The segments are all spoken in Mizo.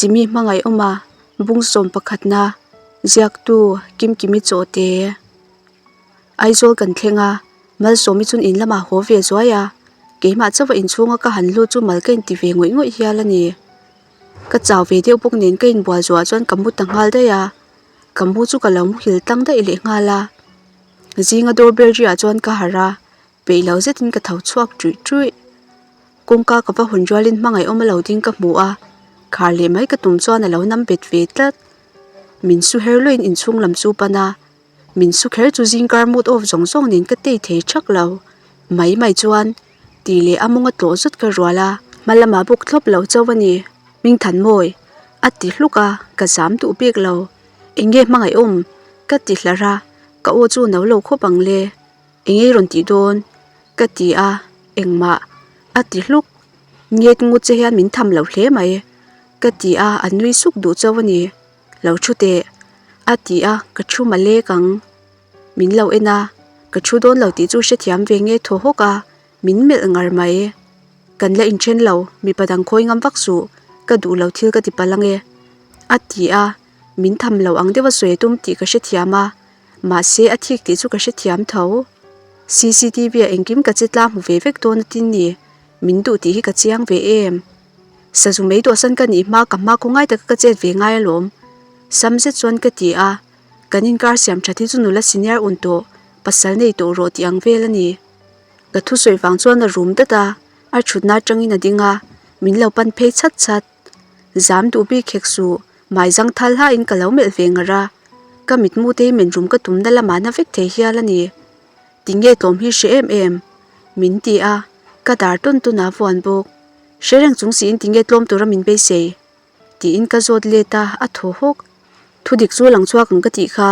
Chimi hmangaih awm a, bung sawm pakhatna, ziaktu Kimkimi Chawhte. Aizawl kan thleng a, Malsawmi chuan in lamah haw ve zuai a, keimah chauha inchhunga ka han lut chu mal ka inti ve ngawih ngawih hial a ni. Ka chau ve deuh bawk nen ka inbual zuah chuan ka mu ta nghal daih a, ka mu chu ka lo muhil tlang daih leh nghal a. Zinga doorbell ri ah chuan ka harh a, peih lo zetin ka tho chhuak ṭuih ṭuih. Kawngka ka va hawn rualin hmangaih awm a lo ding ka hmu a, khar leh mai ka tum chuan a lo nam bet ve tlat. Min su her luahin inchhung lam chu pan a, min su kher chu zingkar mood off zawng zawng nen ka tei thei thak lo. Mai mai chuan tih leh a mawnga tlawh zut ka rual a, hma lamah bawk thlawp lo chauh a ni, Hmingthanmawi a ti hluk a, ka zam duh bik lo. Eng nge hmangaih awm? Ka ti hlar a, ka aw chu no lo khawp ang le. Eng nge i rawn tih dawn? Ka ti a, engmah a ti hluk. Nget ngut che hian min tham lo hle mai. Ka ti a, a nui suk duh chauh a ni. Lo thu teh. A ti a, ka thu malek ang. Min lo en a, ka thu dawn lo tih chu hrethiam ve nge thaw hawk a, min melh ngar mai. Kan la inthen lo, mipa dang khawi ngam vak suh, ka duh lo thil ka ti palh ange. A ti a, min tham lo ang deuha sawi tum tih ka hrethiam a, mahse a thik tih chu ka hrethiam tho. Cctv ah engkim ka che tlang hmu ve vek dawn a tin ni, min duh tih hi ka chiang ve em. Sazu mai dawhsan ka nih hma ka hma khaw ngai taka ka chet ve ngai alawm. Sam zet chuan ka ti a, kan inkar siam that hi chu nula senior un tawh, pasal nei tawh rawh tih ang vel a ni. Ka thusawi vang chuan a rum dat a, a thutna atangin a ding a, min lo pan phei chhat chhat. Zam duh bik hek suh, mai zang thal hlain ka lo melh ve ngar a, ka mitmu te hi men rum ka tumna lamah na vek thei hial a ni. Tinge tlawm hi hre em em? Min ti a, ka dar tawn tawn a vuan bawk. Hre reng chung siin tinge tlawm tura min beisei? Tiin ka zawt let a, a thaw hawk. Thudik chu lang chhuak ang ka tih kha,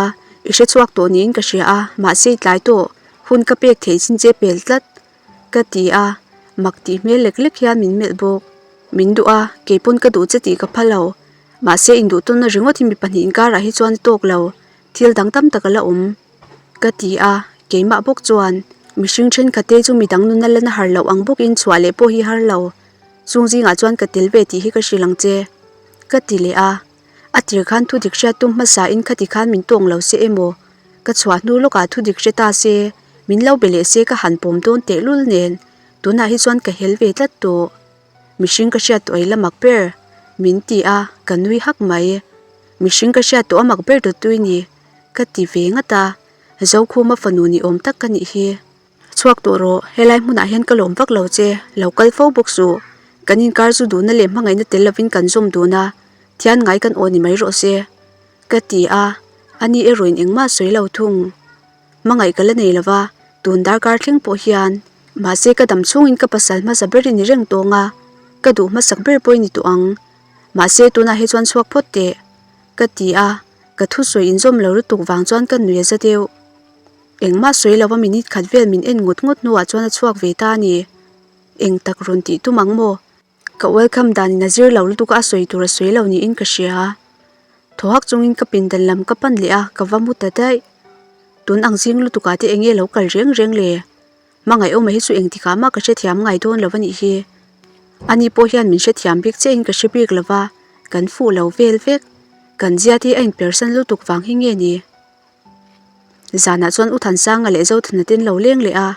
i hre chhuak tawh niin ka hria a, mahse i tlai tawh, hun ka pek theih chin che pel tlat. Ka ti a, mak tih hmel lek lek hian min melh bawk. Min duh a, keipawn ka duh che tih ka pha lo. Mahse induh tawnna ringawt hi mi pahnih inkarah hi chuan a tawk lo, thil dang tam tak a la awm. Ka ti a, keimah bawk chuan mihring thenkhat te chu midang nuna lana har loh ang bawkin chhuah leh pawh hi har lo. Chung zingah chuan ka tel ve tih hi ka hrilh ang che. Ka ti leh a, a tir khan thu dik hriat tum hmasa in khati khan min tawng lo se emaw, ka chhuah hnu lawkah thu dik hre ta se, min lo be leh se ka han pawm dawn tehlul nen tunah hi chuan ka hel ve tlat tawh. Mihring ka hriat tawh ei la mak ber, min ti a, ka nui hak mai. Mihring ka hriat tawh a mak ber tawtui ni, ka ti ve ngat a, Zokhuma fanu ni awm tak ka nih hi. Chhuak tawh rawh, helai hmunah hian ka lawm vak lo che, lo kal fo bawk suh. Kan inkar chu duhna leh hmangaihna tel lovin kan zawm dun a, thian ngai kan aw ni mai rawh se, ka ti a, ani erawhin engmah a sawi lo thung. Hmangaih ka la nei lo va, tun darkar thleng pawh hian. Mahse ka dam chhungin ka pasal hmasa ber i ni reng tawng a, ka duh hmasak ber pawh i ni tawh ang. Mahse tunah hi chuan chhuak phawt teh, ka ti a, ka thusawi inzawm lo lutuk vang chuan ka nui a za deuh. Engmah sawi lova minute khat vel min en ngawt ngawt hnuah chuan a chhuak ve ta a ni. Eng tak rawn tih tum ang maw? Ka welcome dan in a zir lo lutuk a, a sawi tur a sawi lo niin ka hria. Thaw hak chungin ka pindan lam ka pan leh a, ka va mu ta daih. Tun ang zing lutuk ah te eng nge lo kal reng reng le? Hmangaih awma hi chu engtikah mah ka hrethiam ngai dawn lo a nih hi. Ani pawh hian min hrethiam bik chiah in ka hre bik lo va, kan fuh lo vel vek. Kan ziat hi a inpersan lutuk vang hi nge ni? Zanah chuan U Thansanga leh Zothana ten lo leng leh a,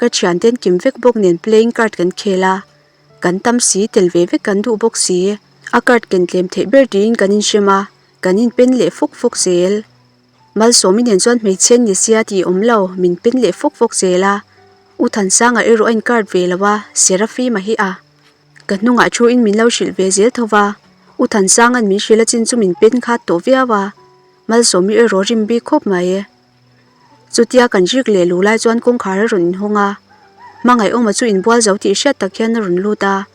ka thianten kim vek bawk nen playing card kan khel a, kan tam si tel ve vek kan duh bawk si, a card ken tlem theih ber tiin kan inhrem a, kan inpen leh fawk fawk zel. Malsawmi nen chuan hmeichhe ni sia tih awm lo, min pen leh fawk fawk zel a, U Thansanga erawh a in card ve lo a, Seraphima hi a. Ka hnungah thu in min lo hrilh ve zel tho va, U Thansanga'n min hrilh a chin chu min pen khat tawh viau a, Malsawmi erawh rim bik khawp mai. Chutia kan rik leh lu lai chuan kawngkhar a rawn inhawng a, Hmangaihawma chu inbual zo tih hriat tak hian a rawn lut a,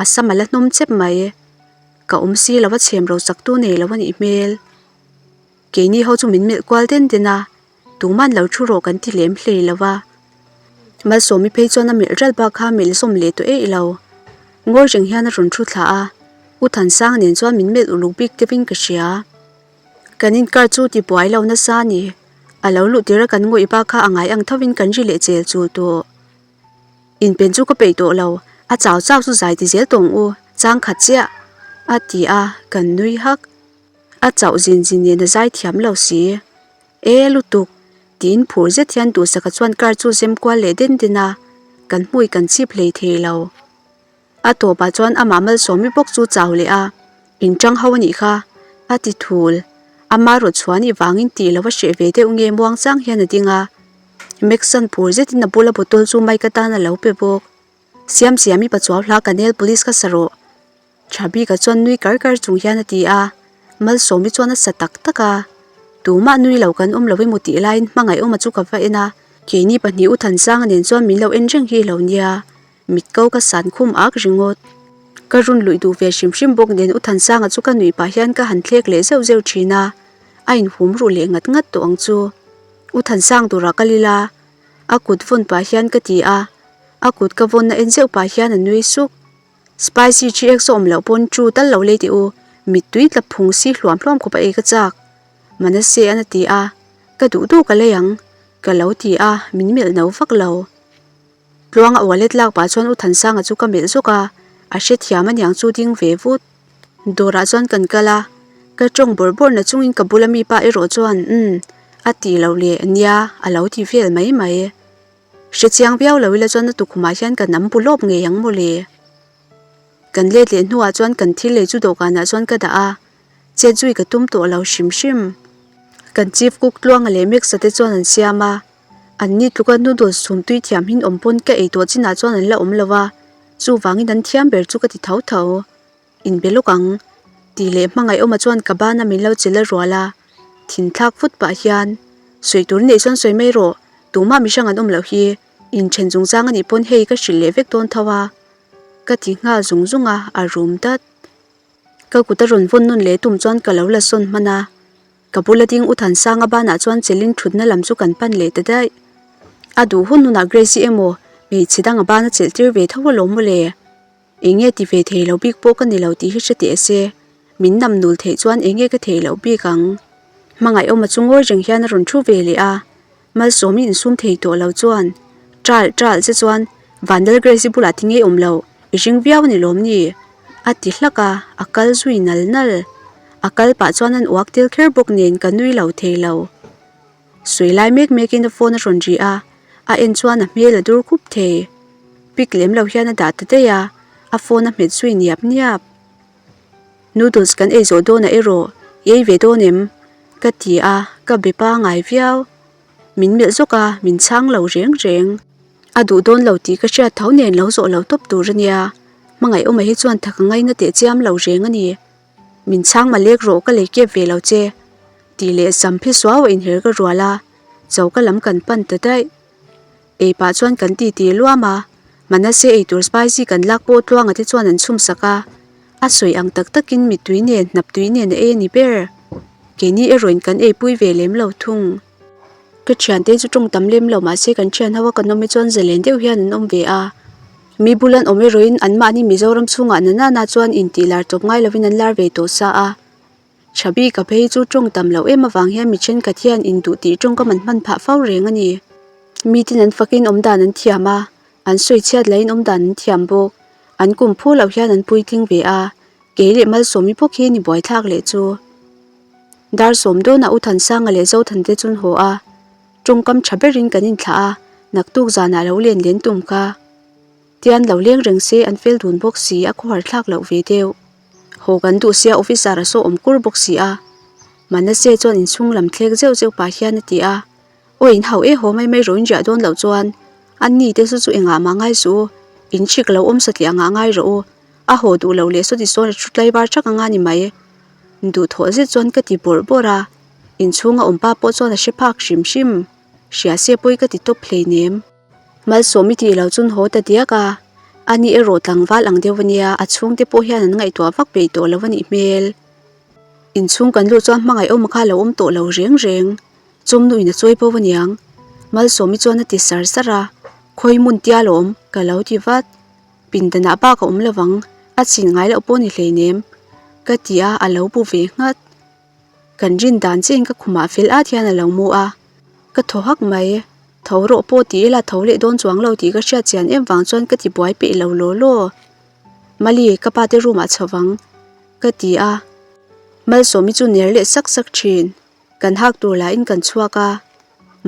a sam a la hnawm chep mai. Ka awm si lo a chhem ro chak tu nei lo a nih hmel. Keini ho chu min melh kual den den a, tuman lo thu rawh kan ti lem hlei lo va. Malsawmi phei chuan a melh ral bak kha melh zawm leh tawh eih lo. Ngawi reng hian a rawn thu thla a, U Thansanga nen chuan min melh uluk bik deuhin ka hria. Kan inkar chu ti buai lo nasa a ni. A lo luh tir a kan ngawih bak kha a ngai ang thovin kan ri leh chel chul tawh. Inpen chu ka peih tawh lo, a chau chau chu zai ti zel tawng u, chang khat chiah. A ti a, kan nui hak. A chauh zin zin nen a zai thiam lo si. E lutuk! Tiin phur zet hian Duhsaka chuan car chu zem kual leh den den a, kan hmui kan chip hlei thei lo. A tawpah chuan amah Malsawmi bawk chu chau leh a, In tang ho a nih kha, a ti thul. Ama rawt chhuah anih vangin tih lo a hreh ve deuh nge muang chang hian a ding a. Max-a'n phur zetin a bula bottle chu Mike atan a lo pe bawk. Siam siam i pachuau hla ka nail polish ka sa rawh. Tha bika chuan nui kar kar chung hian a ti a, Malsawmi chuan a sa tak tak a. Tumah nui lo kan awm lo emaw tih laiin hmangaihawma chu ka va en a, keini pahnih U Thansanga nen chuan min lo en reng hi lo nia. Mit ko ka san khum ak ringawt. Ka run luih duh ve hrim hrim bawk nen U Thansanga chu ka nuih pah hian ka han thlek leh zeuh zeuh thin a, a inhum ruh leh ngat ngat tawh ang chu. U Thansang turah ka lil a, a kut vawn pah hian ka ti a, a kut ka vawnna en zeuh pah hian a nui suk. Spicy chi ek saw awm loh pawn chu tal lo lei teh u, mittui tla phung si hluam hluam khawp a ei ka chak. Manase an a ti a, ka duh duh ka lei ang, ka lo ti a, min melh no vak lo. Tluanga wallet lak pah chuan U Thansanga chu ka melh zawk a, a hrethiam aniang chu ding ve vut. Dawrah chuan kan kal a, ka tawng bawrh bawrh na chungin ka bula mi pa erawh chuan umm a ti lo leh nia a lo ti vel mai mai. Hrechiang viau lo ila chuan a tukhumah hian ka nam bu lawp ngei ang mawle. Kan let leh hnuah chuan kan thil lei chu dawhkanah chuan ka dah a, chet zui ka tum tawh lo hrim hrim. Kan chief cook Tluanga leh Max-a te chuan an siam a, An ni tluka noodles chhum tui thiam hin awm pawn ka ei tawh chinah chuan an la awm lo a, chuvangin an thiam ber chu ka ti tho tho. Inbe lawk ang. Tih leh hmangaihawma chuan ka bana min lo chil a rual a, thinthlak vut pah hian, Sawi tur neih chuan sawi mai rawh, tumah mi hrang an awm loh hi, inthen chungchang anih pawn hei ka hrilh leh vek dawn tho a. Ka ti nghal zung zung a, a rum dat. Ka kut a rawn vawn nawn leh tum chuan ka lo la sawn hman a. Ka bula ding U Thansanga banah chuan chelin thutna lam chu kan pan leh ta daih. A duh hun hunah Grace-i emaw hmeichhe danga bana chelh tir ve tho alawm mawle. Eng nge ti ve thei lo bik pawh ka ni lo tih hi hre teh se, min nam nul theih chuan eng nge ka thei loh bik ang. Hmangaihawma chu ngawi reng hian a rawn thu ve leh a, Malsawmi insum thei tawh lo chuan ṭalh ṭalh che chuan Vanlal Grace-i bulah ti ngei awm lo, i ring viau a ni lawm ni? a ti hlak a, a kal zui nal nal. A kal pah chuan an uak tel kher bawk nen ka nui lo thei lo. Sawi lai mek mekin a phone a rawn ri a, a en chuan a hmel a dur khup thei. Pick lem lo hian a dah ta daih a, a phone a hmet zui niap niap. Noodles kan ei zawh dawnah erawh i ei ve dawn em? Ka ti a, ka be pangai viau. Min melh zawk a, min chhang lo reng reng. A duh dawn lo tih ka hriat tho nen lo zawh lo tawp tur a nia. Hmangaihawma hi chuan thak a ngaina teh chiam lo reng a ni. Min chhang malek rawh ka lei kep ve lo che. Tih leh sam phi suau a inher ka rual a, choka lam kan pan ta daih. Ei pah chuan kan ti ti luam a, Manase ei tur spicy kan lak pawh tluanga te chuan an chhum sak a, a sawi ang tak takin mittui nen hnap tui nen a ei a ni ber. Keini erawhin kan eipui ve lem lo thung. Ka thiante chu tawng tam lem lo mahse kan thian ho a kan awm hi chuan zalen deuh hian an awm ve a, mi bul an awm erawhin anmahni Mizoram chhungah na nana chuan intih lar tawp ngai lovin an lar ve tawh sa a. Chhabi ka phei chu tawng tam loh em avang hian mi thenkhat hian induh tih tawngkam an hman phah fo reng a ni. Mitin an fakin awm dan an thiam a, an sawi chhiat lahin awm dan an thiam bawk. An kum phu loh hian an puitling ve a, kei leh Malsawmi bawk hi ni buaithlak leh chu. Dar sawm dawnah U Thansanga leh Zothan te chun haw a, tawngkam tha berin kan inthlah a, naktuk zanah lo len len tum kha. Tian lo leng reng se an fel dun bawk si a khawhar thlak loh ve deuh. Haw kan duh sia officer a saw awm kur bawk si a. Manase chuan inchhung lam thlek zeuh zeuh pah hian a ti a, Aw in hau e haw mai mai rawh in riah dawn loh chuan an ni te chu chu engah mah ngai suh u, in chhik lo awm satliah angah ngai rawh u, a haw duh loh leh sawti sawn a thu tlai var thak anga ni mai. Duhthawh zet chuan ka ti bawrh bawrh a, inchhunga awm pa pawh chuan a hre phak hrim hrim. Hria se pawi ka ti tawp hleinem. Malsawm i tih lo chun haw ta diak a, ani erawh tlangval ang deuh ania, a chhungte pawh hian an ngaihtuah vak peih tawh lo a nih hmel. Inchhung kan luh chuan hmangaihawm kha a lo awm tawh lo reng reng, chawmnuin a chawi bo aniang. Malsawmi chuan a ti sar sar a, Khawi hmun tia lawm, ka lo ti vat. Pindanah bak a awm lovang, a chin ngai loh pawh ni hleinem, ka ti a, a lo bu ve nghat. Kan rin dan chiahin ka khumah fel at hian a lo mu a, ka thaw hak mai. Tho rawh pawh ti ila tho leh dawn chuang lo tih ka hriat chian em vang chuan ka ti buai peih lo law law. Mali, ka pa te room ah chho vang. Ka ti a. Malsawmi chu ner leh sak sak thin. Kan hak tur lahin kan chhuak a.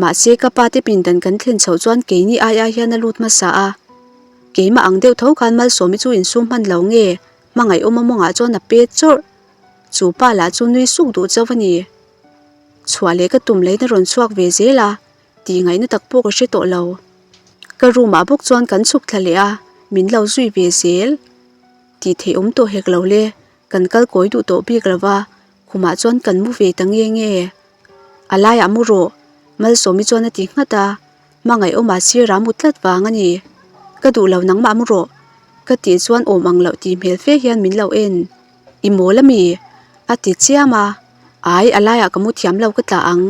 Mahse ka pa te pindan kan thlen chhoh chuan keini ai ai hian a lut hmasa a. Keimah ang deuh tho khan Malsawmi chu insum hman lo nge hmangaih awm a mawngah chuan a pet chawrh. Chu pa lah chu nui suk duh chauh a ni. Chhuah leh ka tum laiin a rawn chhuak ve zel a, tih ngaihna tak pawh ka hre tawh lo. Ka room ah bawk chuan kan chhuk thla leh a, min lo zui ve zel. Tih theih awm tawh hek lo le, kan kal kawi duh tawh bik lo va, khumah chuan kan mu ve ta nge nge. A laiah mu rawh, Malsawmi chuan a ti nghat a, hmangaih awmah sir a mu tlat vang a ni. Ka duh lo nangmah mu rawh, ka tih chuan awm ang loh tih hmel fe hian min lo en. I mawl a mi? A ti chiam a, Ai, a laiah ka mu thiam lo ka tla ang,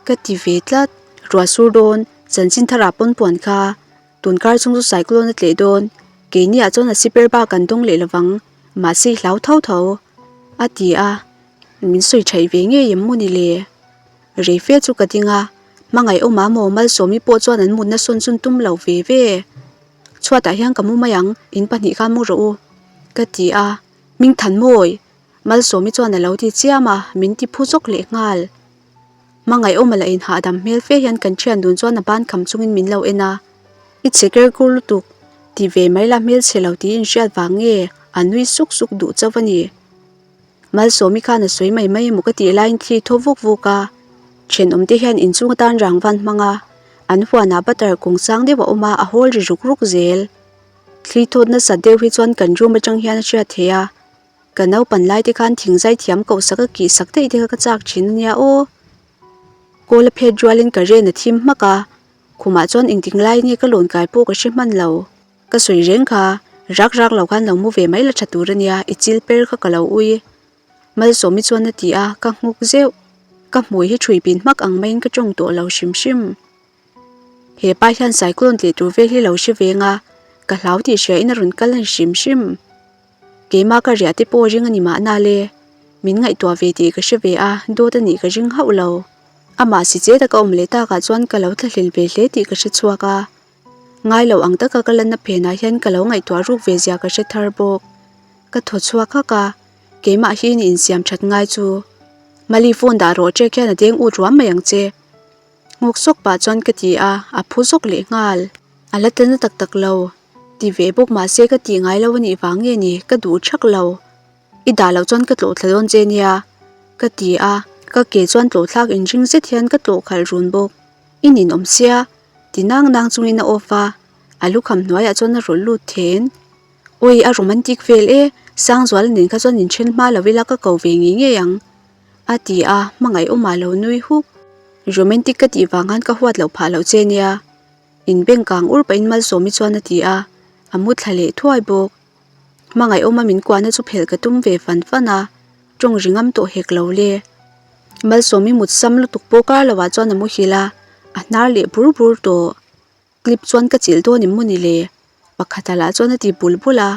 ka ti ve tlat. Ruah sur dawn, chanchin tharah pawn puan kha. Tunkar chung chu cyclone a tleh dawn, keiniah chuan a siper bak kan dawng leh lovang, mahse i hlau tho tho, a ti a, min sawi thaih ve ngei em maw ni le? Rei fe chu ka ding a, hmangaih awm a maw Malsawmi pawh chuan an mutna sawn chun tum lo ve ve. Chhuatah hian ka mu mai ang, in pahnih khan mu rawh u, ka ti a, Hmingthanmawi, Malsawmi chuan a lo ti chiam a, min ti phu zawk leh nghal. Hmangaih awm a la inhahdam hmel fe hian kan thian dun chuan a ban kham chungin min lo en a. I chhe ker kur lutuk, ti ve mai la hmelchhe lo tiin hriat vang nge a nui suk suk duh chauh a ni. Malsawmi khan a sawi mai mai emaw ka tih laiin thli thaw vuk vuk a. Thenawm te hian inchung atan rangvan hmang a, an huanah butter kung sang deuh a awm a, a hawl ri ruk ruk zel. Thli thawt nasat deuh hi chuan kan room atang hian a hriat theih a. Ka naupan lai te khan thingzai thiam koh sak a kih sak daih te kha ka chak thin a nia aw. Kawl a phet rualin ka ren a thim hmak a, khumah chuan engtik lai nge ka lawn kai pawh ka hre hman lo. Ka sawi reng kha, rak rak lo khan lo mu ve mai la tha tur a nia, i chil per kha ka lo ui. Malsawmi chuan a ti a, ka nghuk zeuh. Ka hmui hi thui pin hmak ang maiin ka tawng tawh lo hrim hrim. He pa hian cyclone tleh tur vel hi lo hre veng a, ka hlau tih hria in a rawn kal a ni hrim hrim. Keimah ka riah te pawh ring a ni mahna le. Min ngaihtuah ve tih ka hre ve a, dawt a nih ka ring hauh lo. Amah si che taka awm leh takah chuan ka lo thlahlel ve hle tih ka hre chhuak a. Ngai lo ang taka ka lanna phenah hian ka lo ngaihtuah ruk ve zia ka hre thar bawk. Ka thaw chhuak hak a, keimah hi ni insiam that ngai chu. Mali phone dah rawh che khian a deng ut ruam mai ang che. Nghawk sawk pah chuan ka ti a, a phu zawk leh nghal. A la tel na tak tak lo. Ti ve bawk mahse ka tih ngai lo a nih vang nge ni, ka duh thak lo. I dah loh chuan ka tlawh thla dawn che nia, ka ti a, ka ke chuan tlawh thlak inring zet hian ka tlawh khalh run bawk. I ninawm sia, ti nang nang chungin a off a, a lukham hnuaiah chuan a rawlh lut then. Awi, a romantic vel e, Sangzuala nen kha chuan inthen hma lo ila ka ko ve ngei ngei ang. A ti a, hmangaih awmah lo nui huk. Romantic ka tih vang khan ka huat loh phah loh che nia. In beng kang ur pahin Malsawmi chuan a ti a, a mu thla leh thuai bawk. Hmangaih awma min kuahna chu phelh ka tum ve fan fan a, tawng ri ngam tawh hek lo le. Malsawmi mut sam lutuk pawh kar lovah chuan a muhil a, a hnar leh bur bur tawh. Clip chuan ka chilh dawn em mawni le? Pakhata lah chuan a ti bul bul a,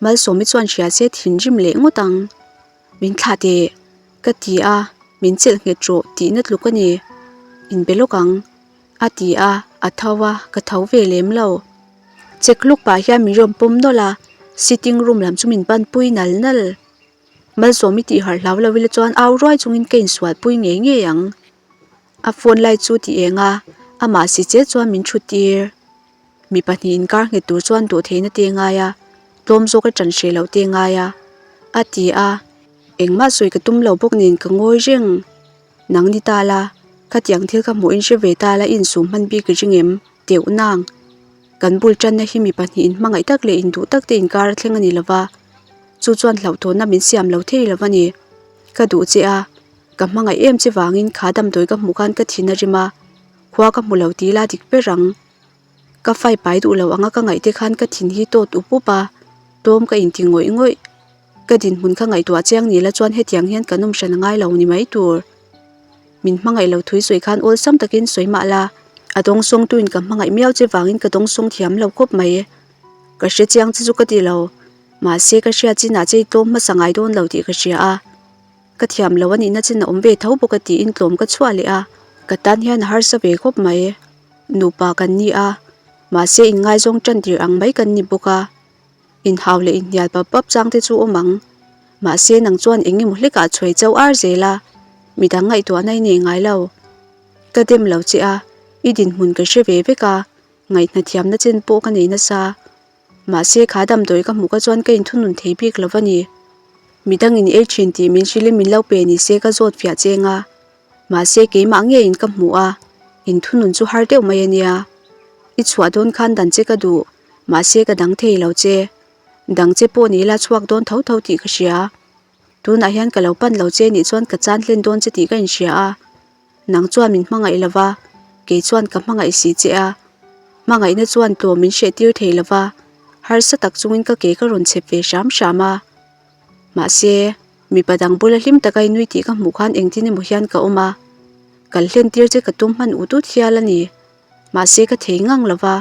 Malsawmi chuan hria se thinrim leh ngawt ang. Min thlah teh, ka ti a, min chelh nghet rawh tihna tluk a ni. Inbe lawk ang, a ti a, a tho a, ka tho ve lem lo. Check lawk pah hian min rawn pawm nawlh a, sitting room lam chu min panpui nal nal. Malsawmi tih harh hlau lo ila chuan au ruai chungin ka insualpui ngei ngei ang. A phone light chu ti eng a, amah si che chuan min thu tir. Mi pahnih inkar nghet tur chuan duh theihna te ngai a, tlawm zawk a ṭan hreh loh te ngai a, a ti a. Engmah sawi ka tum lo bawk nen ka ngawi reng. Nang ni ta la, khatiang thil kha hmuh in hre ve ta la i insum hman bik i ring em? Teuh nang. Kan bul ṭanna hi mi pahnih inhmangaih tak leh induh tak te inkar a thleng a ni lova, chu chuan hlauhthawnna min siam lo thei lo a ni. Ka duh che a. Ka hmangaih em che vangin kha damdawi ka hmuh khan ka thin a rim a, khua ka hmu lo tih la dik ber ang. Ka fai pai duh lo anga ka ngaih te khan ka thin hi tawt up up a, tlawm ka inti ngawih ngawih. Ka dinhmun kha ngaihtuah chiang ni la chuan hetiang hian kan awm hran a ngai lo ni mai tur. Min hmangaih lo thui sawi khan awlsam takin sawi mah la, a dawngsawngtuin ka hmangaih miau che vangin ka dawngsawng thiam lo khawp mai. Ka hre chiang che chu ka ti lo, mahse ka hriat chinah che i tlawm hmasa ngai dawn lo tih ka hria a. Ka thiam lo a nihna chin a awm ve tho bawk a tiin tlawm ka chhuah leh a, ka tan hian a harsa ve khawp mai. Nupa kan ni a, mahse inngaizawng tan tir ang mai kan ni bawk a, inhau leh inhnial pap pap chang te chu awm ang. Mahse nang chuan eng emaw hlekah chhuai chauh ar zel a, midang ngaihtuahna i nei ngai lo. Ka dem lo che a, i dinhmun ka hre ve vek a, ngaihna thiamna chen pawh ka nei nasa. Mahse kha damdawi ka hmuh ka chuan ka inthunun thei bik lo a ni. Midangin ei thin tih min hrilhin min lo pe ni se ka zawt fiah cheng a. Mahse keimah ngeiin ka hmuh a, inthunun chu har deuh mai a nia. I chhuah dawn khan dan che ka duh, mahse ka dang thei lo che. Dang che pawh ni ila chhuak dawn tho tho tih ka hria. Tunah hian ka lo pan lo che nih chuan ka chan hlen dawn che tih ka inhria a. Nang chuan min hmangaih lo va, kei chuan ka hmangaih si che a. Hmangaihna chuan tlawm min hreh tir thei lo va, harsa tak chungin ka ke ka rawn chep ve hram hram a. Mahse, mipa dang bula hlim taka i nui tih ka hmuh khan engtin emaw hian ka awm a. Kal hlen tir che ka tum hman ut ut hial a ni. Mahse ka thei ngang lo va,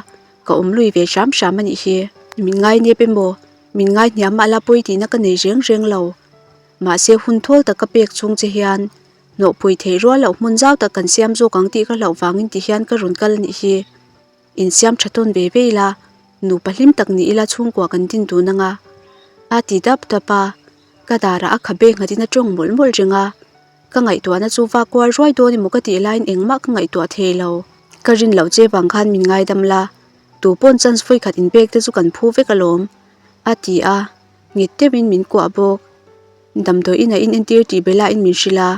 ka awm lui ve hram hram a nih hi. Min ngai nep emaw, min ngai hniam mah la pawi tihna ka nei reng reng lo. Mahse hun thawl tak ka pek chhung che hian hnawhpui theih rual loh hmun zau tak kan siam zawk ang tih ka hlauh vangin ti hian ka rawn kal a nih hi. Insiam tha tawn ve ve ila, nupa hlim tak ni ila chhungkua kan din dun anga. A ti dap dap a, ka darah a khabe nghatin a tawng mawlh mawlh reng a. Ka ngaihtuahna chu va kual ruai dawn emaw ka tih laiin engmah ka ngaihtuah thei lo. Ka rin loh che vang khan min ngaidam la, tu pawn chance vawikhat inpek te chu kan phu vek alawm, a ti a, nghet deuhin min kuah bawk. Damdawi inah in entir tih Bella in min hrilh a,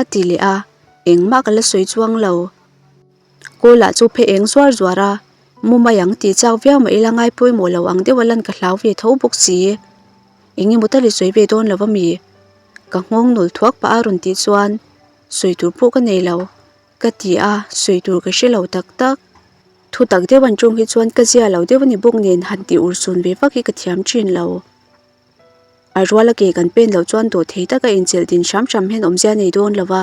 a ti leh a, engmah ka la sawi chuang lo. Kawlah chu phe eng zuar zuar a, mu mai ang tih chak viau mah ila ngai pawimawh lo ang deuh a lan ka hlau ve tho bawk si. Eng emaw tal i sawi ve dawn lo a mi? Ka nghawng nul thuak pah a rawn tih chuan sawi tur pawh ka nei lo ka ti a, sawi tur ka hre lo tak tak. Thu tak deuh an tawng hi chuan ka zia lo deuh a ni bawk nen han tih urhsun ve vak hi ka thiam thin lo. A ruala ke kan pen loh chuan dawh thei taka inchelh din hram hram hian awmzia nei dawn lo va,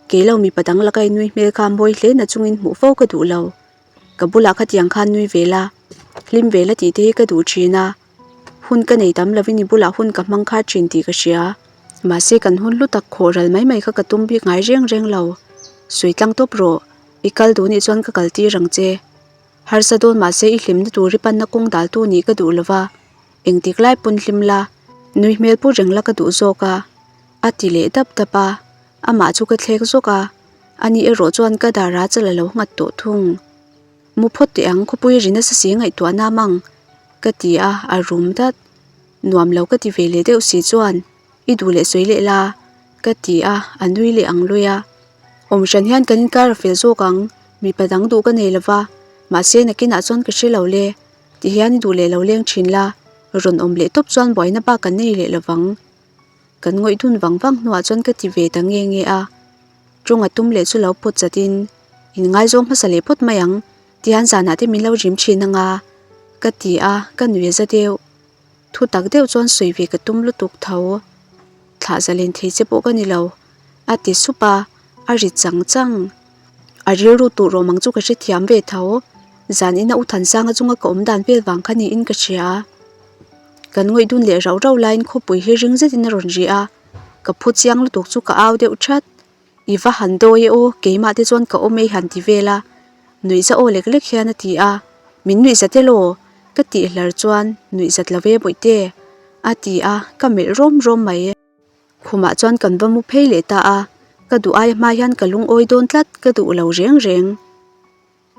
kei lo mipa dang laka i nui hmel kha mawi hle na chungin hmuh fo ka duh lo. Ka bulah khatiang khan nui ve la, hlim ve la tih te hi ka duh thin a, hun ka nei tam lovin i bulah hun ka hmang kha thin tih ka hria. Mahse kan hun hlu tak khawh ral mai mai kha ka tum bik ngai reng reng lo. Sawi tlang tawp rawh, i kal duh nih chuan ka kal tir ang che. Harsa dawn mahse i hlimna tur i panna kawng daltu nih ka duh lo va. Engtik lai pawn hlim la, nui hmel pur reng la ka duh zawk a, a ti leh dap dap a, amah chu ka thlek zawk a, ani erawh chuan ka dar a chal a lo nghat tawh thung. Mu phawt teh ang khawpui ri nasa si ngaihtuah na mang, ka ti a, a rum dat. Nuam lo ka ti ve leh deuh si chuan i duh leh sawi leh la, ka ti a, a nui leh ang lui a. Awm hran hian kan inkar a fel zawk ang, mipa dang duh ka nei lova, mahse nakinah chuan ka hre lo le. Ti hian i duh leh lo leng thin la, rawn awm leh tawp chuan buaina bak kan nei leh lovang. Kan ngawih dun vang vang hnuah chuan ka ti ve ta nge nge a. Tawng a tum leh chu lo pawt chat in, in ngaizawng hmasa leh phawt mai ang, ti hian zanah te min lo rim thin anga, ka ti a, ka nui a za deuh. Thu tak deuh chuan sawi ve ka tum lutuk tho. Thlah zalen thei che pawh ka ni lo, a ti sup a, a ri chang chang. A rilru tur awm ang chu ka hrethiam ve tho. Zan ina u Thansanga chunga ka awm dan vel vang kha niin ka hria. Kan ngawih dun leh rauh rauh laiin khawpui hi ring zetin a rawn ri a, ka phu chiang lutuk chu ka au deuh that. I va han dawi e aw, keimah te chuan ka awm ei han ti vel a, nuihza aw lek lek hian a ti a, min nuihza tel aw, ka tih hlar chuan nuihzat lo ve bawihte, a ti a, ka melh rawm rawm mai. Khumah chuan kan va mu phei leh ta a, ka duh aia hma hian ka lungawi dawn tlat, ka duh lo reng reng.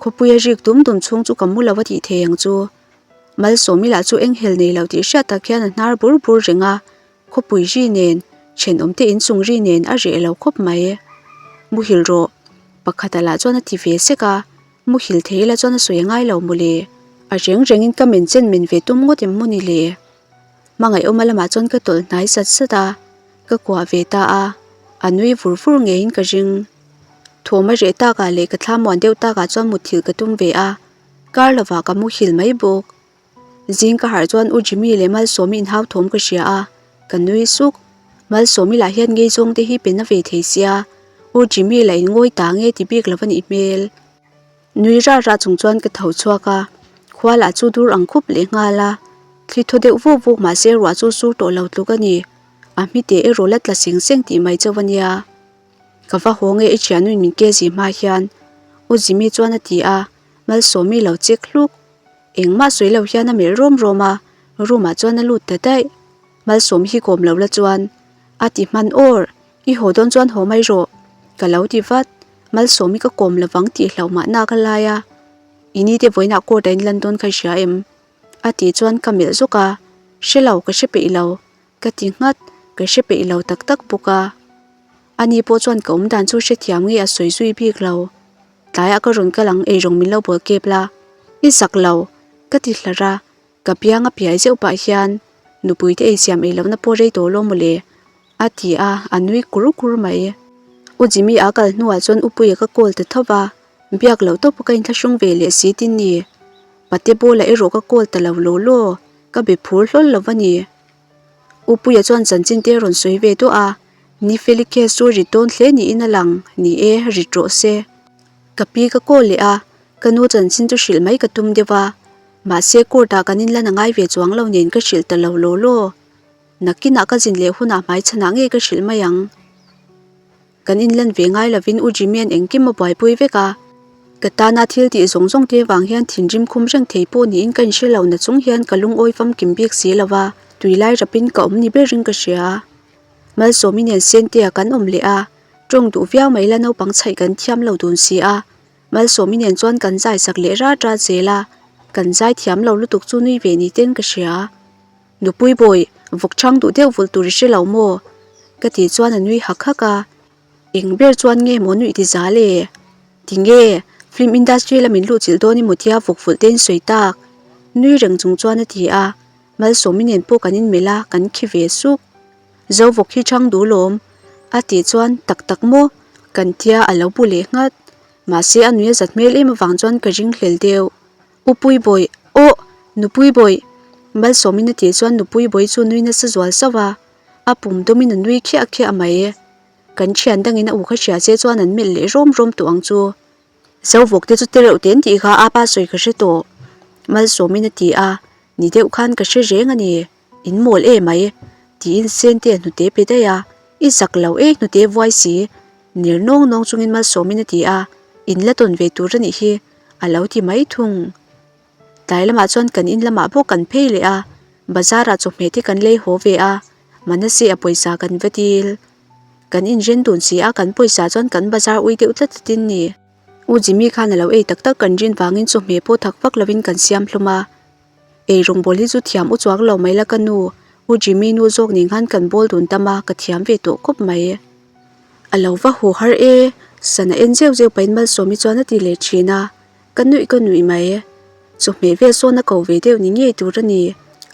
Khawpuia rik dum dum chhung chu ka mu lo a tih thei ang chu. Malsawmi lah chu eng hel nei lo tih hriat tak hian a hnar bur bur reng a, khawpui ri nen, thenawm te inchung ri nen a reh lo khawp mai. Muhil rawh, pakhata lah chuan a ti ve sek a, muhil thei ila chuan a sawi a ngai lo mawle. A reng rengin ka men chen men ve tum ngawt em maw ni le? Hmangaihawma lamah chuan ka tawlh hnai sat sat a, ka kuah ve ta a, a nui vur vur ngeiin ka ring. Thawm a reh takah leh ka thla muan deuh takah chuan mutthilh ka tum ve a, kar lovah ka muhil mai bawk. Zing ka harh chuan U Jimmy leh Malsawmi inhau thawm ka hria a, ka nui suk. Malsawmi lah hian ngei zawng te hi pe na ve thei sia, U Jimmy lah in ngawi ta nge ti bik lo a nih hmel. Nui rah rah chung chuan ka tho chhuak a, khua lah chu dur ang khup leh nghal a, thli thaw deuh vuk vuk mahse ruah chu sur tawh lo tluk a ni, a hmite erawh la tla seng seng tih mai chauh a nia. Ka va haw nge i thianuin min ke zi hma hian U Jimmy chuan a ti a, Malsawmi lo check hluk. Engmah sawi lo hian a melh rawm rawm a, room ah chuan a lut ta daih. Malsawm hi kawm lo la chuan a ti hman awr, I haw dawn chuan haw mai rawh, ka lo ti vat. Malsawm hi ka kawm lovang tih hlauh mahna ka lai a, I ni te vawiinah court a inlan dawn kha i hria em? A tih chuan ka melh zawk a, Hre lo, ka hre peih lo, ka ti nghat, ka hre peih lo tak tak bawk a. Ani pawh chuan ka awm dan chu hrethiam nge a sawi zui bik lo. Tlaiah ka rawn kal ang eirawng min lo bawl kep la, i zak lo, ka ti hlar a, ka biang a piai zeuh pah hian nupui te eisiam ei lohna pawh rei tawh lo mawle, a ti a, a nui kur kur mai. U Jimmy a kal hnuah chuan U Puia ka call ta tho va, biak loh tawp ka inthlahrung ve leh si tin ni. Pate bawla erawh ka call ta lo law law, ka be phur hlawl lo va ni. U Puia chuan chanchin te a rawn sawi ve duah a, Ni Feli case chu rit dawn hle niin a lang, ni e, rit rawh se. Ka pi ka call leh a, ka nu chanchin chu hrilh mai ka tum deuh a, mahse court ah kan inlan a ngai ve chuang lo nen ka hrilh ta lo law law. Nakinah ka zin leh hunah hmaichhanah ngei ka hrilh mai ang. Kan inlan ve ngai lovin U Jimmy-a'n engkim a buaipui vek a, ka tana thil tih zawng zawng te vang hian thinrim khum reng thei pawh niin ka inhre lo na chung hian ka lungawi famkim bik si lo va, tui lai rapin ka awm ni berin ka hria. Malsawmi nen Sentea kan awm leh a, tawng duh viau mai la naupang chhaih kan thiam lo dun si a, Malsawmi nen chuan kan zai sak leh rat rat zel a, kan zai thiam lo lutuk chu nui ve ni ten ka hria. Nupui bawi, vawk chhang duh deuh vulh tur i hre lo maw? Ka tih chuan a nui hak hak a. Eng ber chuan nge maw nuih ti zal e? Tinge, film industry la min luhchilh dawn emaw tia vawk vulh te in sawi tak? Nui reng chung chuan a ti a. Malsawmi nen pawh kan inmelh a, kan khi ve suk. Zo vawk hi chhang duh lawm? A tih chuan tak tak maw? Kan tia a lo bu leh nghat. Mahse a nui a zat hmel em avang chuan ka ringhlel deuh. U Puibawih, Aw! Nupui Bawih! Malsawmin a tih chuan Nupui Bawih chu nui nasa zual sauh a, a pum dawmin a nui khiah khiah mai. Kan thian dangin a u kha hria che chuan an melh leh rawm rawm tawh ang chu. Zovawk te chu te reuh te an tih kha apa sawi ka hre tawh. Malsawmin a ti a, ni deuh khan ka hre reng a ni. In mawl e mai, tiin Sente a hnute pe daih a, I zak lo e hnute vuai si, ner nawng nawng chungin Malsawmin a ti a, in la tawn ve tur a nih hi, a lo ti mai thung. Tlai lamah chuan kan in lamah bawk kan phei leh a, bazar ah chawhmeh te kan lei haw ve a, Manase a pawisa kan va dil. Kan inren dun si a, kan pawisa chuan kan bazar ui deuh tlat tlat in ni. U Jimmy khan a lo ei tak tak kan rin vangin chawhmeh pawh thak vak lovin kan siam hlawm a. Ei rawngbâwl hi chu thiam u chuang lo mai la ka nu, U Jimmy nu zawk nen khan kan bawl dun tam a, ka thiam ve tawh khawp mai. A lo va haw har e, sana en zeuh zeuh pahin Malsawmi chuan a ti leh thin a, ka nuih ka nuih mai. Chawhmeh vel sawn a ko ve deuh ni ngei tur a ni.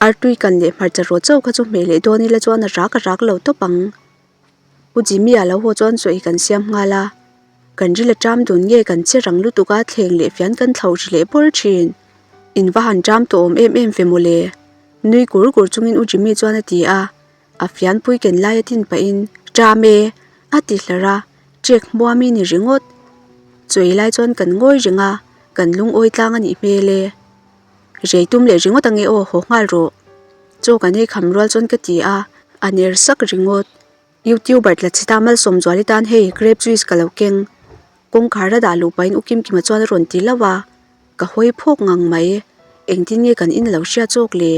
Artui kan leh hmarcha rawh chauh kha chu hmeh leh dawn ila chuan a rak a rak lo tawp ang. U Jimmy a lo haw chuan chaw ei kan siam nghal a, kan ril a ṭam dun nge kan che rang lutuk a thleng leh fian kan thlauh ri leh bawr ṭhin. In va han ṭam tawh awm em em ve mawle. Nui kur kur chungin U Jimmy chuan a ti a, a fianpui ken lai a tin pahin Ṭam e! a ti hlar a, ṭek hmuami ni ringawt. Chaw ei lai chuan kan ngawi reng a, kan lungawi tlang a nih hmel e. Rei tum leh ringawt ange aw, haw nghal rawh. Chaw kan ei kham rual chuan ka ti a, a ner sak ringawt. Youtuber tla chita Malsawm Zuali tan hei grape juice ka lo keng. Kawngkhar a dah luh pahin U Kimkima chuan a rawn ti lauh a, ka hawi phawk ngang mai. Engtin nge kan in a lo hria chawk le?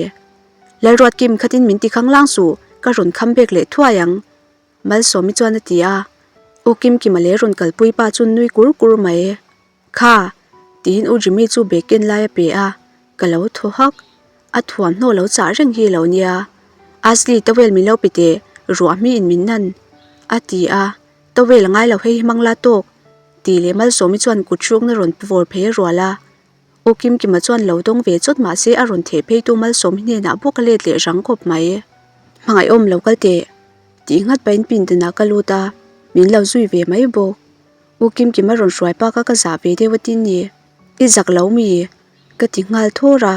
Lalruatkim khatin min ti khang lang suh, ka rawn kham bek leh thuai ang. Malsawmi chuan a ti a, U Kimkima leh rawn kalpui pa chu nui kur kur mai. Kha! tiin U Jimmy chu bag ken lai a pe a, ka lo thaw hak. A thuamhnaw lo chah reng hi lo nia. Ashley towel min lo pe teh, ruah hmiin min nan. A ti a, towel a ngai lo hei hi hmang la tawk. Tih leh Malsawmi chuan kut hrukna rawn vawr phei a rual a. U Kimkima chuan lo dawng ve chawt mah se a rawn theh pheitu Malsawmi hnenah bawk a let leh rang khawp mai. Hmangaihawm lo kal teh. Tih nghat pahin pindanah ka lut a, min lo zui ve mai bawk. U Kimkima rawn hruai pak a ka zah ve deuh a tin ni. I zak lo mi? Ka ti nghal thawr a,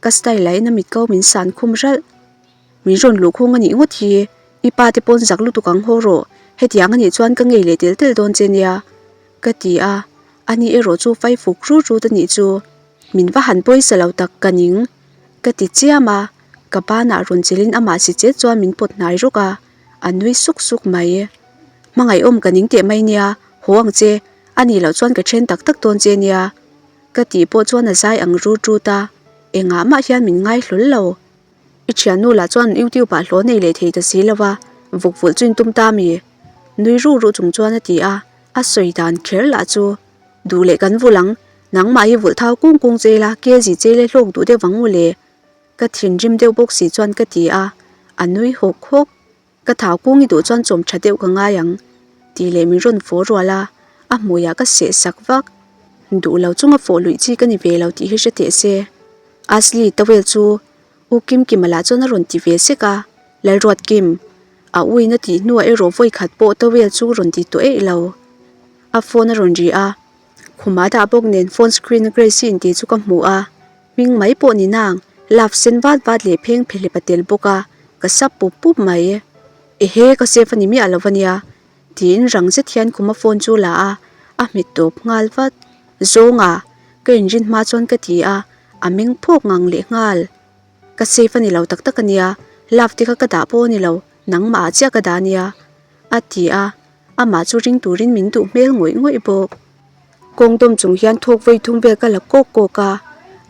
ka style ah in a mit ko min san khum ralh. Min rawn luh khung a nih ngawt hi, i pa te pawn zak lutuk ang haw rawh, hetiang a nih chuan ka ngei leh tel tel dawn che nia. Ka ti a, ani erawh chu fai fuk rut rut a nih chu. Min va han pawisa lo tak ka ning. Ka ti chiam a, ka banah rawn chelin amah si chet chuan min pawt hnai rawk a, a nui suk suk mai. Hmangaihawm ka ning teh mai nia, haw ang che, a nih loh chuan ka then tak tak dawn che nia. Ka tih pawh chuan a zai ang rut rut a, engah mah hian min ngai hlawl lo. I thiannu lah chuan YouTube ah hlawh nei leh thei ta si lo va, vuk vulh chu in tum ta mi? Nui ruh ruh chung chuan a ti a, a sawi dan kher lah chu duh leh kan vulh ang, nangmah hi vulh thau kung kung che ila, kg che ila hlawk duh deuh vang maw le? Ka thinrim deuh bawk si chuan ka ti a, a nui hawk hawk. Ka thau kung i duh chuan chawm tha deuh ka ngai ang tih leh min rawn fawh rual a, a hmuiah ka seh sak vak. Duh lo chunga fawh luih chi ka ni ve lo tih hi hre teh se. Ashley towel chu U Kimkima lah chuan a rawn ti ve sek a, Lalruat Kim, a uin a tih hnuah erawh vawi khat pawh towel chu rawn ti tawh eih lo. A phone a rawn ri a, khumah dah bawk nen phone screen a Grace-i intih chu ka hmu a. Hming mai pawh ni nang, love sen vat vat leh pheng phelep a tel bawk a, ka sap pup pup mai. Ehe, ka safe a ni miah lo ania, tiin rang zet hian khuma phone chu la a, a hmet tawp nghal vat. Zawnga, ka inrin hma chuan ka ti a, a meng phawk ngang leh nghal. Ka safe a ni lo tak tak ania, love te kha ka dah pawh a ni lo, nangmah ah chiah ka dah ania, a ti a, amah chu ring turin min duh hmel ngawih ngawih bawk. Kawng dawm chung hian thawk vawi thum vel ka la kawk kawk a,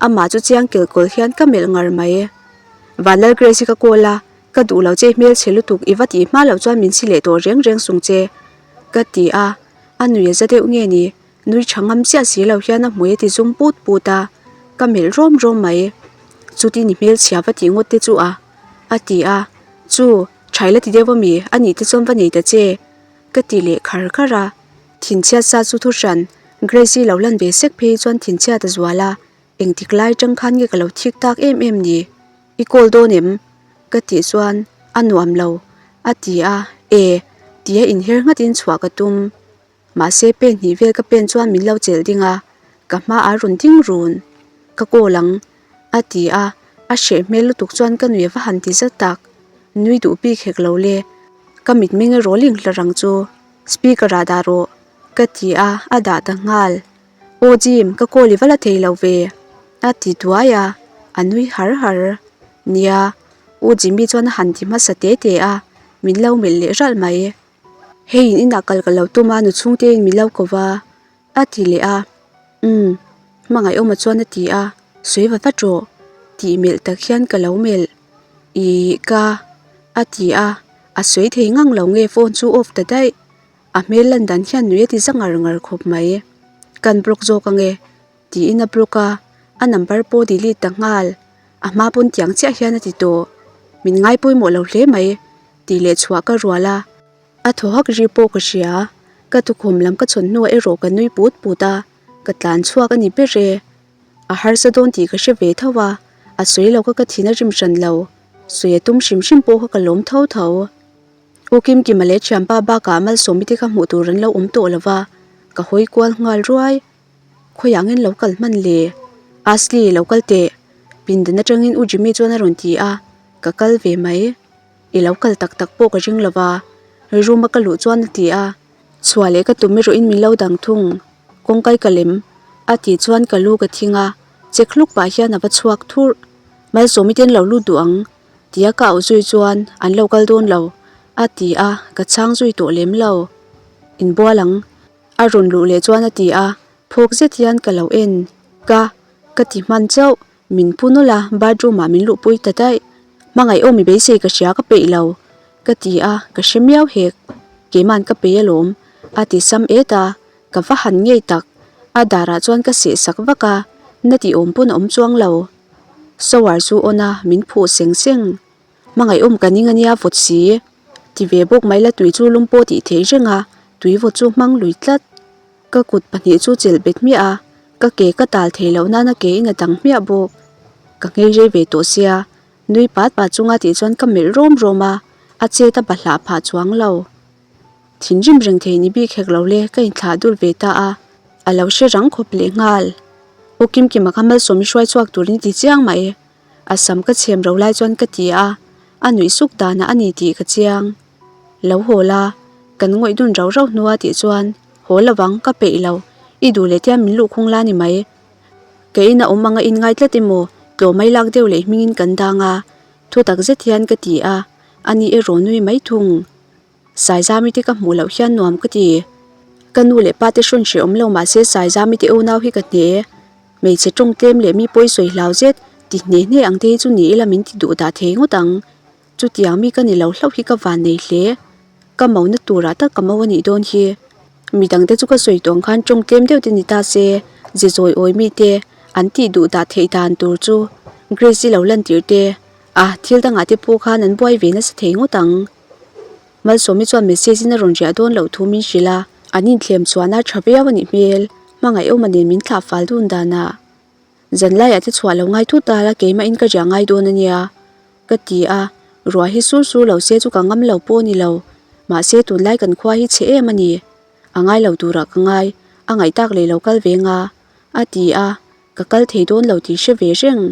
amah chu chiang kel kawl hian ka melh ngar mai. Vanlal Grace hi ka call a, ka duh lo che hmel chhe lutuk i va tih hma loh chuan min si leh tawh reng reng sung che ka ti a, a nui a za deuh nge ni, nui tha ngam chiah si lo hian a hmui a ti zum put put a, ka melh rawm rawm mai. Chutin i hmelchhia va tih ngawt te chu a, a ti a, chu, thaila ti deuh ami, a nih te chuan va nei ta che ka ti leh khar khar a. Thinchhiat sa chu thu hran, Grace-i lo lan ve sek phei chuan thinchhiat a zual a, engtik lai tang khan nge ka lo thik tak em em ni? I call dawn em? Ka tih chuan a nuam lo a ti a, E tia inher nghatin chhuah ka tum. Mahse pen hnih vel ka pen chuan min lo chelh ding a, ka hmaah rawn ding run. Ka call ang a ti a, a hreh hmel lutuk chuan ka nui a va han ti zat tak. Nui duh bik hek lo le, ka mitmeng erawh ling hlar ang chu. Speaker ah dah rawh ka ti a, a dah ta nghal. Aw Jim, ka call i va la thei lo ve a ti duai a, a nui har har. Nia, U Jimmy chuan a han ti hmasa te te a, min lo melh leh ralh mai. Hei in inah kal ka lo tum a, nu chhungte in min lo ko va a ti leh a. Umm, hmangaihawma chuan a ti a, sawi va vat rawh tih melh tak hian ka lo melh. Ih ka a ti a, a sawi thei ngang lo nge phone chu off ta daih. A hmel lan dan hian nui a ti za ngar ngar khawp mai. Kan block zawk ange tiin a block a, a number pawh delete ta nghal. A hma pawn tiang chiah hian a ti tawh. Min ngai pawimawh lo hle mai tih leh chhuah ka rual a. A thaw hak ri pawh ka hria, ka tukhum lam ka chhawn hnuah erawh ka nui put put a, ka tlan chhuak a ni ber e. A harsa dawn tih ka hre ve tho a, a sawi lo kha ka thin a rim hran lo, sawi a tum hrim hrim pawh kha ka lawm tho tho. U Kimkima leh thianpa bakah Malsawmi te kha hmuh tur an lo awm tawh lo va, ka hawi kual nghal ruai. Khawiah ngen lo kal hman le? Ashley lo kal teh, pindan atangin U Jimmy chuan a rawn ti a, ka kal ve mai. I lo kal tak tak pawh ka ring lo va, room a ka luh chuan a ti a. Chhuah leh ka tum erawhin min lo dang thung, kawngkai ka lem a tih chuan ka lu ka thing a, che hluk pah hian a va chhuak thurh. Malsawmi te an lo lut duh ang tia ka auh zui chuan an lo kal dawn lo a ti a, ka chhang zui tawh lem lo. Inbual ang a rawn luh leh chuan a ti a, phawk zet hian ka lo en ka ka ti hman chauh. Min pu nawlh a, bathroom ah min luhpui ta daih. Hmangaih aw mi beisei ka hria ka peih lo ka ti a, ka hre miau hek. Keiman ka peih alawm a ti sam et a, ka va han ngei tak. A darah chuan ka seh sak vak a, na tih awm pawn a awm chuang lo. Shower chu on a, min phuh seng seng. Hmangaih awm ka ning ania vawt si. Ti ve bawk mai la tui chu lum pawh tih theih reng a, tui vawt chu hmang lui tlat. Ka kut pahnih chu chelh bet hmiah a, ka ke ka tal thei loh nana ke in a dang hmiah bawk. Ka nghei rei ve tawh sia, nui pat pat chunga tih chuan ka melh rawm rawm a, a chet a bahlah phah chuang lo. Thinrim reng thei ni bik hek lo le, ka inthlah dul ve ta a, a lo hre rang khawp leh nghal. Aw Kimkima kha malsawm i hruai chhuak turin ti chiang mai. A sam ka chhem ro lai chuan ka ti a, a nuih suk danah a ni tih ka chiang. Lo haw la, kan ngawih dun rau rau hnua tih chuan haw lo vang ka peih lo, i duh leh tiang min luhkhung la ni mai. Ka ina awm anga in ngai tlat emaw, tlawmai lak deuh leh hmingin kan dang a, thu tak zet hian ka ti a, ani erawh nui mai thung. Saizami te ka hmuh loh hian nuam ka ti. Ka nu leh pa te hrawn hreh awm lo mahse Saizami te unau hi ka hne. Hmeichhe tawng tlem leh mi pawi sawi hlau zet, Ti hne hne ang te hi chu ni ila min ti duh dah thei ngawt ang. Chutiang mi ka ni lo hlauh hi ka van nei hle. Ka mona turah tak ka mo a nih dawn hi. Midangte chu ka sawi tawng khan tawng tlem deuh te ni ta se, ze zawi awi mite an tih duh dah theih dan tur chu Grace-i lo lantir te a, thil dangah te pawh khan an buai ve nasa thei ngawt ang. Malsawmi chuan message in a rawn riah dawn loh thu min hrilh a, an inthlem chuan a tha viau a nih hmel, hmangaih awma nen min thlah fal dun danah. Zanlaiah te chhuah lo ngai thut a la keimahin ka riah ngai dawn a nia ka ti a, ruah hi sur sur lo se chu ka ngam lo pawh a ni lo, mahse tunlai kan khua hi chhe em a ni, a ngai lo turah ka ngai, a ngaih tak leh lo kal ve nga a ti a, ka kal thei dawn lo tih hre ve reng.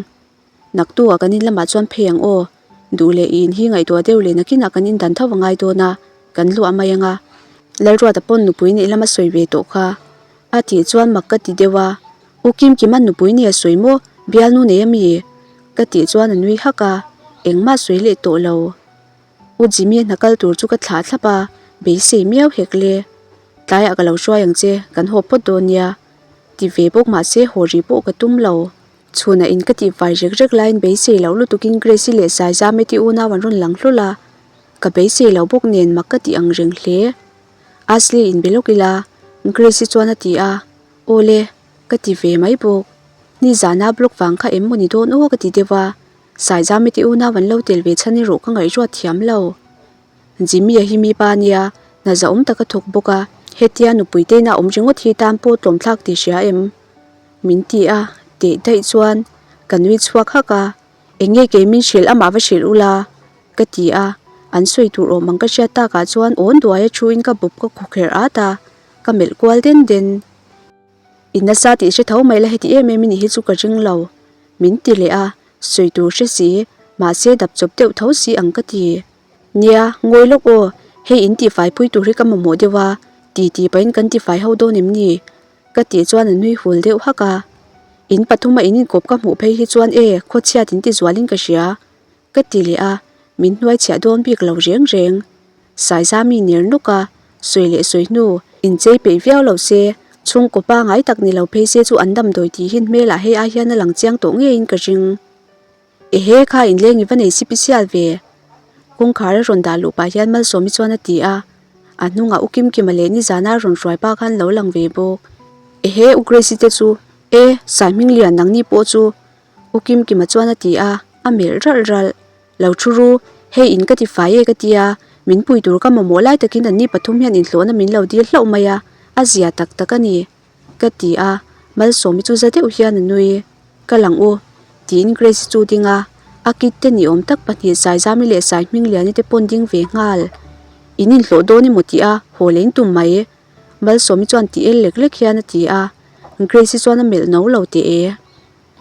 Naktuah kan in lamah chuan phei ang aw, duh leh i in hi ngaihtuah deuh leh nakinah kan indan tho a ngai dawn a, kan luah mai ang a. Lalruata pawn nupui neih lama sawi ve tawh kha a tih chuan mak ka ti deuh a, U Kimkima nupui nei a sawi maw, bialnu nei a mi? Ka tih chuan a nui hak a, engmah sawi leh tawh lo. U Jimmy a hna kal tur chu ka thlah thlap a, beisei miau hek le. Tlaiah ka lo hruai ang che, kan haw phawt dawn nia. Ti ve bawk mahse haw rih pawh ka tum lo. Chhunah in ka tih fai rek rek laiin beisei loh lutukin Grace-i leh Saizameti unau an rawn lang hlawlh a, ka beisei loh bawk nen mak ka tih ang reng hle. Ashley in be lawk ila, Grace-i chuan a ti a, Awle, ka ti ve mai bawk. Nizana block vang kha em maw ni dawn aw ka ti deuh a, Saizameti unau an lo tel ve chhan erawh ka ngaihruat thiam lo. Jimmy-a hi mi pa nia, hna zahawm tak a thawk bawk a, hetia nupui te ina awm ringawt hi tan pawh tlawmthlak tih hria em? Min ti a, teh daih chuan ka nui chhuak hak a, Eng nge kei min hrilh amah va hrilh ula? ka ti a, an sawi tur awm ang ka hriat takah chuan awn duaia thuin ka bawp ka khawkherh at a, ka melh kual den den. I nasa tih hre tho mai la heti em em i nih hi chu ka ring lo, min ti leh a, sawi tur hre si, mahse dap chawp deuh tho si ang ka ti. Nia, ngawi lawk aw, hei in tihfai pui tur hi ka mamawh deuh a, ti ti pahin kan tifai ho dawn em ni? Ka tih chuan a nui hul deuh hak a. In pathuma in inkawp ka hmuh phei hi chuan e, khawchhiat in ti zualin ka hria. Ka ti leh a, min hnuai chhiah dawn bik lo reng reng. Saizami ner nawk a, sawi leh sawi hnu, inchei peih viau lo se, chhungkaw pangai tak ni lo phei se chu an damdawi tihin hmelah hei ai hian a lang chiang tawh ngeiin ka ring. Ehe kha inleng i va nei sipisial ve. Kawngkhar a rawn dah luh pah hian Malsawmi chuan a ti a, a hnungah U Kimkima leh nizana a rawn hruai pa khan lo lang ve bawk. Ehe U Grace-i te chu e, Saihminglian nangni pawh chu U Kimkima chuan a ti a, a melh ralh ralh. Lo thu ru, hei in ka ti fai e ka ti a, min pui tur ka mamawh lai takin anni pathum hian inhlawhna min lo dil hlauh mai a, a zia tak tak a ni. Ka ti a, Malsawmi chu za deuh hian a nui. Ka lang u, tiin Grace chu ding a, a kit te ni awm tak pahnih Saizami leh Saihmingliani te pawn ding ve nghal. In inhlawh dawn emaw tih a, haw leh in tum mai. Malsawmi chuan ti el lek lek hian a ti a, Grace chuan a melh no lo teh e.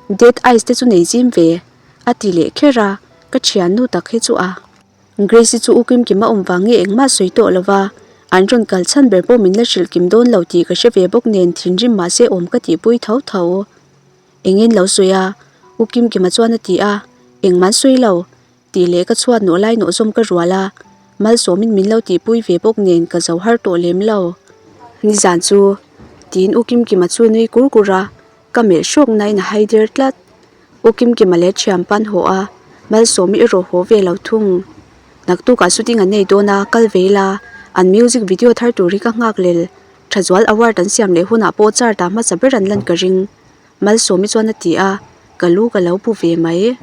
Dead eyes te chu nei zim ve, a ti leh kher a, ka thiannu tak hi chu a. Grace chu u Kimkim a awm vang nge engmah sawi tawh lo va, an rawn kal chhan ber pawh min la hrilh kim dawn lo tih ka hre ve bawk nen thinrim mahse awm ka tihpui tho tho. Engin lo sawi a? U Kimkima chuan a ti a, engmah an sawi lo tih leh ka chhuat nawh lai nawh zawm ka rual a, Malsawmin min lo tihpui ve bawk nen ka zo har tawh lem lo. Nizan chu tiin U Kimkima chu nui kur kur a, ka melh hrawk nain a hai der tlat. U Kimkima leh thiam pan haw a, Malsawmi erawh haw ve lo thung. Naktukah shooting an nei dawn a, kal ve ila, an music video thar tur hi ka nghak lel. Thazual award an siam leh hunah pawh chart ah hmasa ber an lan ka ring. Malsawmi chuan a ti a, ka lu ka lo bu ve mai.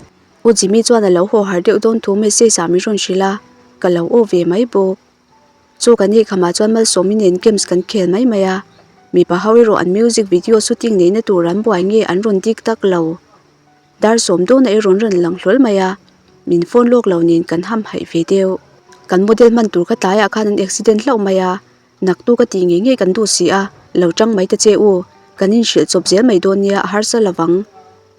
U Jimmy chuan a lo haw har deuh dawn thu message ah min rawn hrilh a, ka lo aw ve mai bawk. Chu kan nih khamah chuan Malsawmi nen games kan khel mai mai a, mipa ho erawh an music video shooting neihna tur an buai nge an rawn dik tak lo. Dar sawm dawnah erawh an rawn lang hlawl mai a, min phone lawk lo nen kan ham haih ve deuh. Kan model hman tur kha tlaiah khan an accident hlauh mai a, naktu ka tih ngei ngei kan duh si a, lo tang mai ta che u, kan inhrilh chawp zel mai dawn nia a harsa lovang.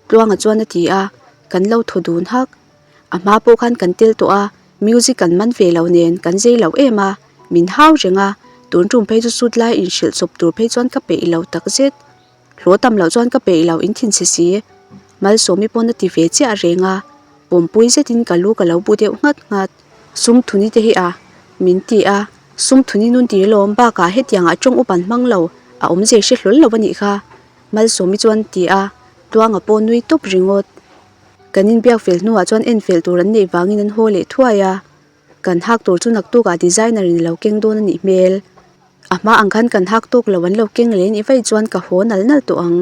Tluanga chuan a ti a, kan lo thaw dun hak. A hma pawh khan kan tel tawh a, music kan man ve lo nen kan zei lo em a, min hau reng a, tun tum phei chu suit lai inhrilh chawp tur phei chuan ka peih lo tak zet. Hlawh tam loh chuan ka peih lo in thinchhe si. Malsawmi pawn a ti ve chiah reng a, pawmpui zetin ka lu ka lo bu deuh nghat nghat. Sum thuni te hi a, min ti a, sum thuni nun tir lawm bakah hetiangah tawng upan hmang lo a awm zei hre hlawl lo a nih kha, Malsawmi chuan ti a, Tluanga pawh nui tawp ringawt. Kan inbiak fel hnuah chuan en fel tur an neih vangin an haw leh thuai a. Kan hak tur chu naktukah designer in a lo keng dawn a nih hmel. A hma ang khan kan hak tawk lo an lo keng leh nih vaih chuan ka haw nal nal tawh ang.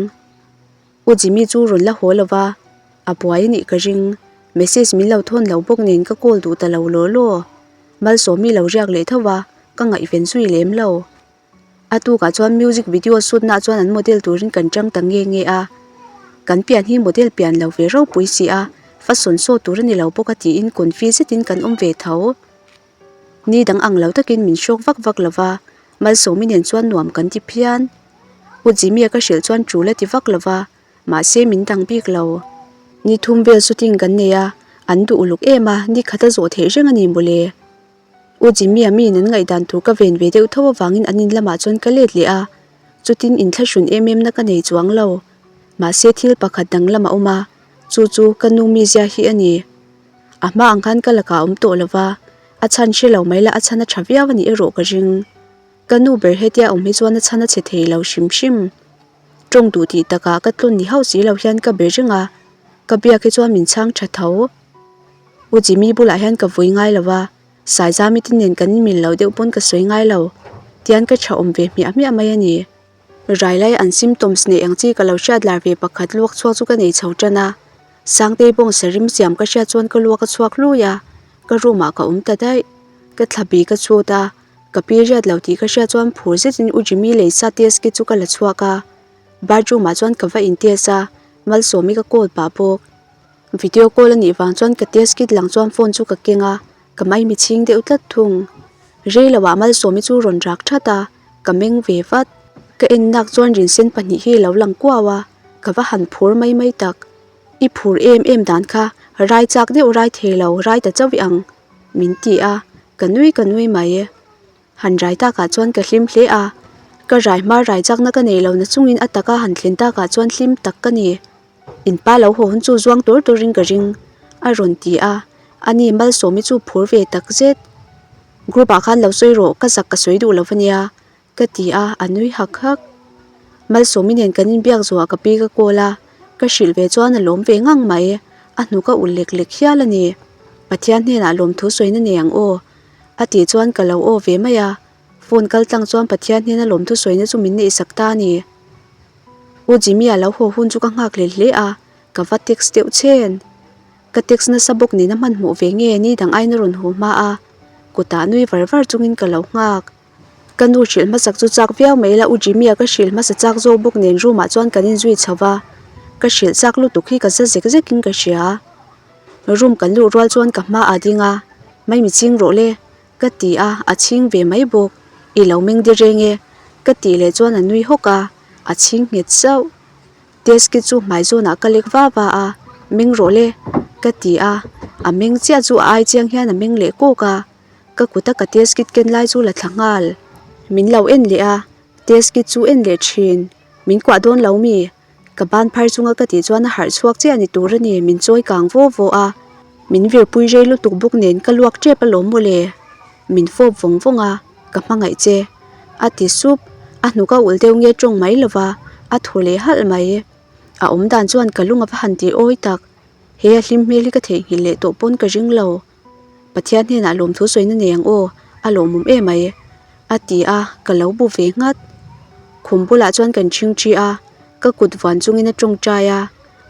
U Jimmy chu rawn la haw lo va, a buai a nih ka ring. Message min lo thawn lo bawk nen ka call duh ta lo law law. Malsawmi lo riak leh tho va, ka ngaihven zui lem lo. A tukah chuan music video shoot na chuan an model turin kan tang ta nge nge a. Kan pian hi model pian lo ve ropui si a, fashion show tur a ni lo bawk a tiin confi zetin kan awm ve tho. Ni dang ang lo takin min hrawk vak vak lo va, Malsawmi nen chuan nuam kan ti phian. U Jimmy-a ka hrilh chuan tul a ti vak lo va, mahse min dang bik lo. Ni thum vel shooting kan nei a, an duh uluk em a, ni khat a zawh theih reng a ni mawle. U Jimmy-a miin an ngaihdan tur ka ven ve deuh tho avangin an in lamah chuan ka let leh a, chutin inthlahrun em em na ka nei chuang lo. Mahse thil pakhat dang lam a awm a, chu chu ka nu mizia hi a ni. A hma ang khan ka lakah a awm tawh lo va, a chhan hre lo mai la a chhan a tha viau a nih erawh ka ring. Ka nu ber hetia awm hi chuan a chhan a chhe thei lo hrim hrim. Tawng duh tih takah ka tlawn ni hauh si lo hian ka be reng a, ka biak hi chuan min chhang tha tho. U Jimmy bulah hian ka vui ngai lo a, Saizami te nen kan inmil lo deuh pawn ka sawi ngai lo, tian ka tha awm ve hmiah hmiah mai a ni. Rai lai an symptoms neih ang chi ka lo hriat lar ve pakhat luak chhuak chu ka nei chho tan a, Sangtei bawng sarim siam ka hriat chuan ka luak a chhuak hlui a, ka room ah ka awm ta daih. Ka thla bi ka chhut a, ka pi riat lo tih ka hriat chuan phur zetin U Jimmy leisa test kit chu ka la chhuak a, bathroom ah chuan ka va in test a, Malsawmi ka call pah bawk. Video call a nih vang chuan ka test kit lang chuan phone chu ka keng a, ka maimi chhing deuh tlat thung. Rei lo ah Malsawmi chu rawn rak that a, ka meng ve vat. Ka en nak chuan rinsen pahnih hi a lo lang kuau a, ka va han phur mai mai tak. I phur em em dan kha rai chak deuh rai thei lo rai ta chauh i ang min ti a, ka nui ka nui mai. Han rai takah chuan ka hlim hle a, ka rai hma rai chakna ka nei lo na chungin a taka han thlen takah chuan hlim tak ka ni. In pa lo haw hun chu zuang tur turin ka ring, a rawn ti a, ani Malsawmi chu phur ve tak zet. Group ah khan lo sawi rawh, ka zak ka sawi duh lo ania, ka ti a, a nui hak hak. Malsawmi nen kan inbiak zawhah ka pi ka call a, ka hrilh ve chuan a lawm ve ngang mai, a hnuk a ulh lek lek hial a ni. Pathian hnenah lawmthu sawina nei ang aw, a tih chuan ka lo aw ve mai a, phone kal tlang chuan Pathian hnena lawmthu sawina chu min neihsak ta a ni. U Jimmy-a lo haw hun chu ka nghak leh hle a, ka va text deuh chhen. Ka text nasa bawk nen a hmanhmawh ve nge ni dang aiin a rawn haw hma a, kutah nui var var chungin ka lo nghak. Ka nu hrilh hmasak chu chak viau mai la, U Jimmy-a ka hrilh hmasa chak zawk bawk nen room ah chuan kan inzui chho va, ka hrilh chak lutuk hi ka za zek zekin ka hria. Room kan luh rual chuan ka hma ah ding a, Mai mi ching rawh le, Ka ti a, a chhing ve mai bawk. I lo meng de reng e. Ka tih leh chuan a nui hawk a, a chhing nghet zauh. Test kit chu hmai zawnah ka lek va va a, Meng rawh le. Ka ti a, a meng chiah chu a ai chiang hian a meng leh kawk a. Ka kut a ka test kit ken lai chu la thla nghal. Min lo en leh a, test kit chu en leh thin. Min kuah dawn lo mi? Ka ban phar chunga ka tih chuan a harh chhuak chiah ni tur a ni, min chawi kang vaw vaw a. Min virpui rei lutuk bawk nen ka luak tep alawm mawle. Min fawp vawng vawng a, ka hmangaih che. A ti sup, a hnuk a ulh deuh nge tawng mai lova, a thaw leh halh mai. A awm dan chuan ka lung a va han tih awi tak. He a hlim hmel hi ka theihnghilh leh tawh pawn ka ring lo. Pathian hnenah lawmthu sawina nei ang aw, a lawmawm em mai, a ti a, ka lo bu ve nghat. Khum bulah chuan kan ṭhingṭhi a, ka kut vuan chungin a ṭawngṭai a,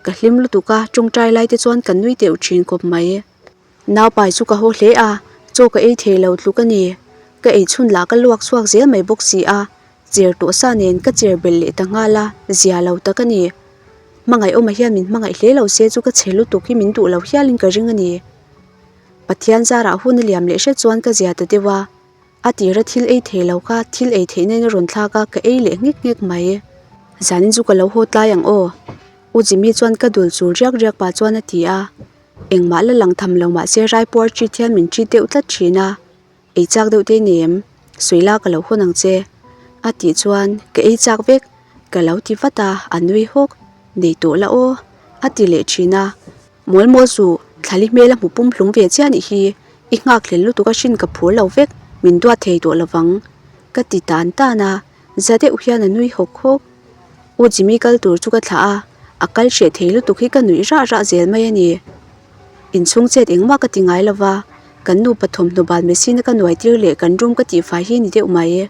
ka hlim lutuk a, ṭawngṭai lai te chuan ka nui deuh ṭhin khawp mai. Naupai chu ka haw hle a, chaw ka ei thei lo tluk a ni. Ka ei chhun lah ka luak chhuak zel mai bawk si a, cher tawh sa nen ka cher belh leh ta nghal a, zia lo tak a ni. Hmangaih awmah hian min hmangaih hle lo se chu ka chhe lutuk hi min duh lo hialin ka ring a ni. Pathian zarah hun a liam leh hret chuan ka zia ta deuh a, a tira thil ei thei lo kha thil ei theih nen a rawn thlak a, ka ei leh nghek nghek mai. Zanin chu ka lo haw tlai ang aw, U Jimmy chuan ka dul chul riak riak pah chuan a ti a, engmah la lang tham lo mahse raipuar treat hian min treat deuh tlat thin a. Ei chak deuh te ni em? Suila ka lo hawn ang che. A tih chuan ka ei chak vek, ka lo ti vat a, a nui hawk. Nei tawh la aw, a ti leh thin a. Mawl mawl suh, thlali hmel a hmu pum hlum ve chiah nih hi, i nghak hlel lutuk a hrin ka phur lo vek, min duat thei tawh lovang. Ka ti tan tan a, za deuh hian a nui hawk hawk. U Jimmy kal tur chu ka thlah a, a kal hreh thei lutuk hi ka nuih rah rah zel mai a ni. Inchhung chet engmah ka ti ngai lo va, kan nupa thawmhnaw bal machine a ka nuai tir leh kan room ka tihfai hi ni deuh mai.